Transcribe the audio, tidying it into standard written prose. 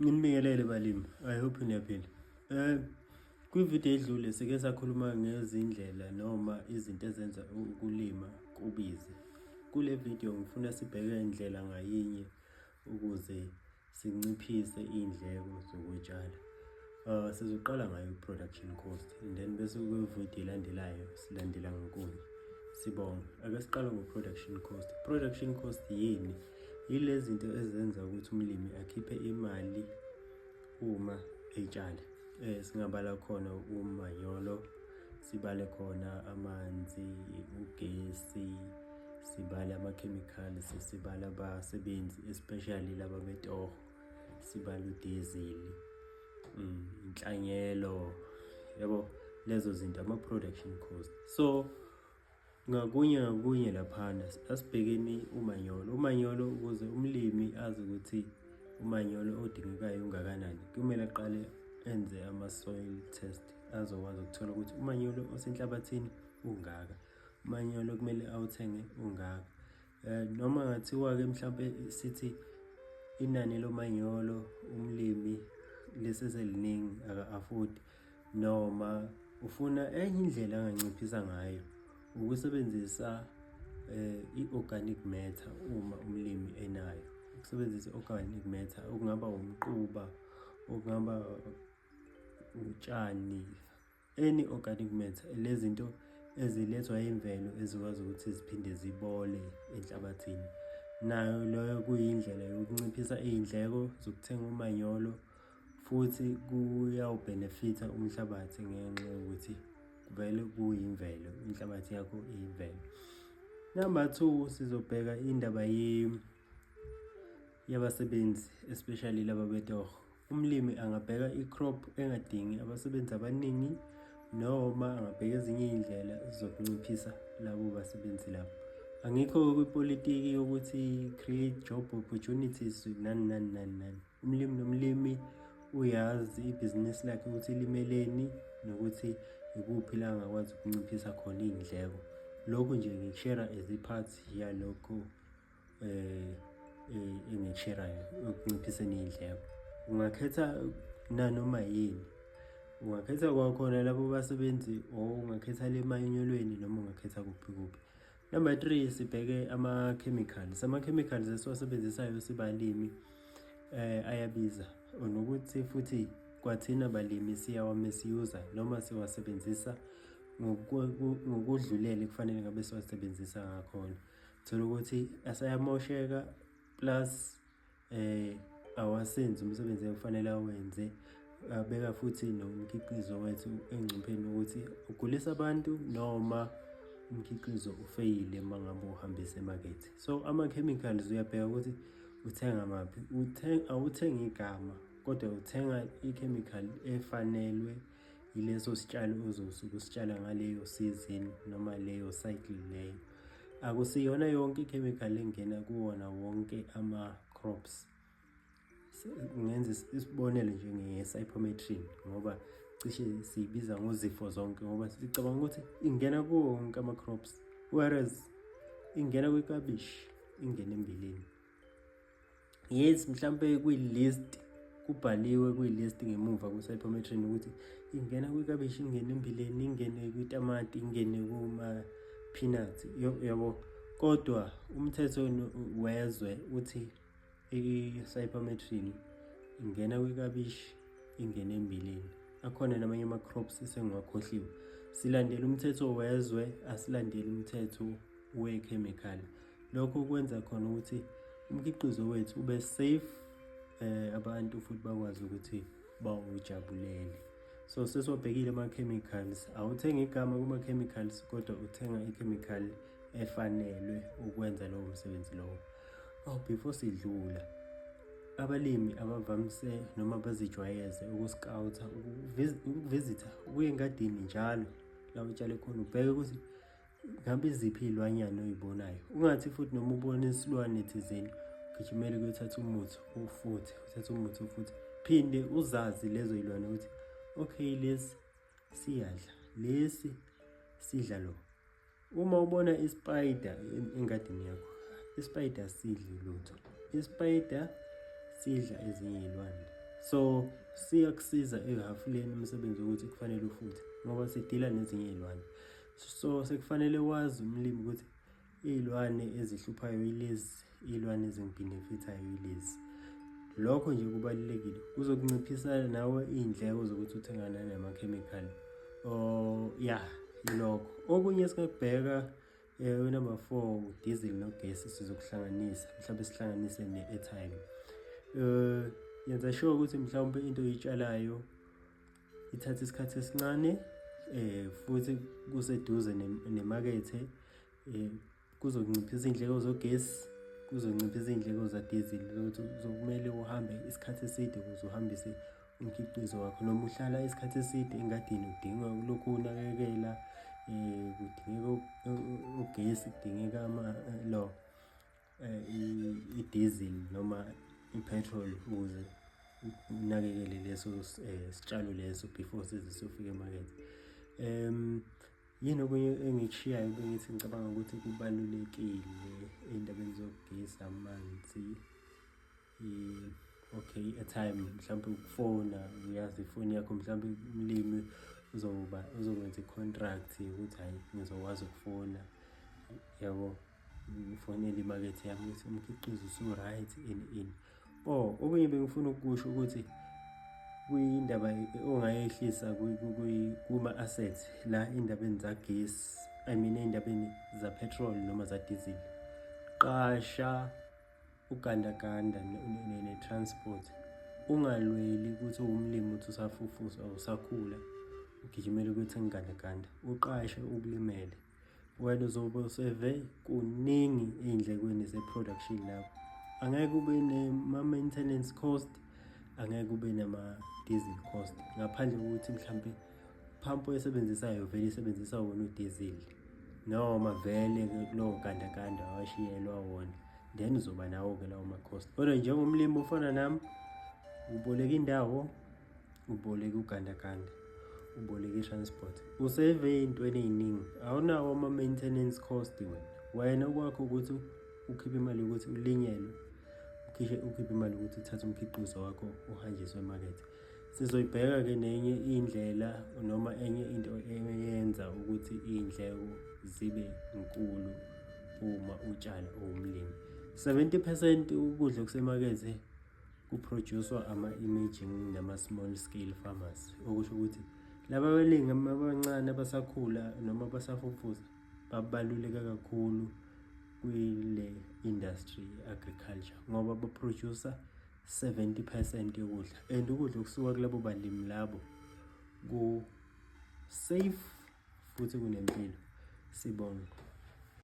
Nginibingelele balimi, I hope niyaphila. Kwividiyo edlule sike sakhuluma ngezindlela noma izinto ezenza ukulima kubize. Kule video ngifuna sibheke indlela ngayinye ukuze sinciphise iy'ndleko zokutshala. Sizoqala ngayo i-production cost and then bese kwividiyo elandelayo silandela ngokunye. Sibonge. Ake siqale ngo-production cost. Production cost yini? Yile zinto ezenza ukuthi umlimi akhiphe imali uma etshala. Singabala khona umanyolo, sibale khona amanzi, ugesi, sibale ama-chemicals, sibale abasebenzi, especially laba betoho, sibale udizili, inhlanyelo, yabo, lezo zinto ama-production cost. So ngakunye ngakunye laphana asibhekeni umanyolo. Umanyolo, ukuze umlimi azi ukuthi umanyolo odingekayo ungakanani, kumele aqale enze ama-soil test azokwazi ukuthola ukuthi umanyolo osenhlabathini ungaka, umanyolo kumele awuthenge ungaka. Noma ngathiwa-ke mhlampe sithi inani lomanyolo umlimi liseseliningi, aka-afford, noma ufuna enye indlela anganciphisa ngayo, ukusebenzisa i-organic matter uma umlimi enayo. Ukusebenzisa i-organic matter okungaba umquba, okungaba utshani, any organic matter, lezi zinto ezilethwa imvelo ezikwazi ukuthi ziphinde zibole enhlabathini. Nayo leyo kuyindlela yokunciphisa iy'ndleko zokuthenga umanyolo, futhi kuyawubhenefitha umhlabathi ngenxa yokuthi vele kuyimvelo, inhlabathi yakho iyimvelo. Number two, sizobheka indaba yabasebenzi, especially laba betoho. Umlimi angabheka i-crop engadingi abasebenzi abaningi, noma angabheka ezinye iy'ndlela zokunciphisa labo basebenzi labo. Angikho kwipolitiki yokuthi create job opportunities, nani nani nani nani. Umlimi nomlimi uyazi ibhizinisi lakhe ukuthi limeleni nokuthi ikuphi la angakwazi ukunciphisa khona iy'ndleko. Lokhu nje ngikushera as i-part yalokho engikusherayo ekunciphiseni iy'ndleko. Ungakhetha nanoma yini, ungakhetha kwakhona labo basebenzi or ungakhetha le manyolweni noma ungakhetha kuphi kuphi. Number three, sibheke ama-chemicals. Ama-chemicals esiwasebenzisayo sibalimi ayabiza, nokuthi futhi kwathina balimi siyawa-misuse noma siwasebenzisa ngokudlulele kufanele ngabe siwasebenzisa ngakhona. Thola ukuthi asayamosheka, plus awasenzi umsebenzi ekufanele awenze, abeka futhi nomkhiqizo wethu engcupheni ukuthi ugulisa abantu noma umkhiqizo ufeyile uma ngabe uhambisa emakethe. So ama-chemicals uyabheka ukuthi uthenga maphi, awuthengi igama kodwa uthenga i-chemical efanelwe yileso sitshalo ozosuke usitshala ngaleyo season noma leyo cycle leyo. Akusiyona yonke i-chemical engena kuwona wonke ama-crops. Ngenza isibonelo nje nge-cypermethrin, ngoba cishe siyibiza ngozifo zonke ngoba sicabanga ukuthi ingena kuwo wonke ama-crops, whereas ingena kwikabishi, ingena embileni. Yes, mhlampe kwi-list kubhaliwe, kwi-list ngemuva kwe-cypermethrin ukuthi ingena kwikabishi, ingene embileni, ingene kwitamati, ingene kuma-peanuts, yabo, kodwa umthetho wezwe uthi i-cypermethrin ingena kwikabishi, ingene embileni, akhona namanye ama-crops esengiwakhohliwe. Silandela umthetho wezwe, asilandeli umthetho we-chemical. Lokho kwenza khona ukuthi umkhiqizo wethu ube safe, abantu futhi bakwazi ukuthi bawujabulele. So sesiwabhekile ama-chemicals. Awuthengi igama kuma-chemicals kodwa uthenga i-chemical efanelwe ukwenza lowo msebenzi lowo. Oh, before sidlula, abalimi abavamise noma bazijwayeze ukuscouta, ukuvizitha, ukuya engadini njalo la utshale khona, ubheke ukuthi ngabe iziphi iy'lwanyana oy'bonayo. Ungathi futhi noma ubona isilwane thizeni ugijimele kuyothatha umuthi ufuthe, uthathe umuthi ufuthe. Phinde uzazi lezo y'lwane ukuthi okay, lesi siyadla, lesi sidla lo. Uma ubona ispider engadini yakho, ispider asidli lutho, ispider sidla ezinye iy'lwane. So siyakusiza ekuhafuleni umsebenzi ukuthi kufanele ufuthe ngoba sidila nezinye iy'lwane. So sekufanele wazi umlimi ukuthi iy'lwane ezihluphayo yilezi, iy'lwane ezingibhenefithayo yilezi. Lokho nje kubalulekile, kuzokunciphisa nawe iy'ndleko zokuthi uthengana namakhemikhali. Oh ya, yilokho. Okunye esingakubheka unumber 4, udiesel nogesi sizokuhlanganisa, mhlawumbe sihlanganise ne-airtime. Yenza sure ukuthi mhlawumbe into oyitshalayo ithatha isikhathi esincane, futhi kuseduze nemakethe, kuzokunciphisa iy'ndleko zogesi, kuzonciphisa iy'ndleko zadizili zokuthi uzokumele uhambe isikhathi eside ukuze uhambise umkhiqizo wakho, noma uhlala isikhathi eside engadini udinga ulokhu unakekela, kudingeka ugesi, kudingeka lo i-diesel noma i-petrol ukuze unakekele leso sitshalo leso before size siyofika emakethe. Yini okunye engikushiyayo bengithi ngicabanga ukuthi kubalulekile ey'ndabeni zogesi, amanzi? Okay, i-airtime, mhlawumpe ukufona, uyazi ifoni yakho, mhlawumpe umlimi uzoba uzokwenza i-contract yokuthi hhayi, ngizokwazi ukufona, yabo, ngifonele imakethe yami ukuthi umkhiqizo usu-right, ini ini. Oh, okunye bengifuna ukukusho ukuthi kuyindaba ongayehlisa kuma-assets la ey'ndabeni zagesi, I mean ey'ndabeni za-petrol noma za-diesel. Qasha ugandaganda ne-transport. Ungalweli ukuthi uwumlimi uthi usafufusa usakhula ugijimele ukuyothenga ugandaganda, uqashe ukulimele. Wena uzobe useve kuningi ey'ndlekweni ze-production lapho. Angeke ube nema-maintenance cost, angeke ube nama-diesel cost, ngaphandle kokuthi mhlampe pump oyisebenzisayo vele isebenzisa wona udiesel, noma vele kulowo gandaganda washiyelwa wona, then uzoba nawo-ke lawo ma-cost. Kodwa njengomlimi ofana nami, uboleka indawo, uboleka ugandaganda, uboleka i-transport, useve ey'ntweni ey'ningi, awunawo ama-maintenance cost wena. Wena okwakho ukuthi ukhiphe imali yokuthi ulinyelwe, ukhiphe imali yokuthi uthathe umkhiqizo wakho uhanjiswe emakethe. Sizoyibheka-ke nenye indlela noma enye into eyenza ukuthi iy'ndleko zibe nkulu uma utshala uwumlimi. 70% ukudla okusemakethe kuproduce-wa ama-emerging nama-small scale farmers, okusho ukuthi laba balimi abancane abasakhula noma abasafufusa babaluleke kakhulu kwile industry agriculture ngoba baproduce 70% yokudla, and ukudla okusuka kulabo balimi labo ku safe futhi kunempilo. Sibonge.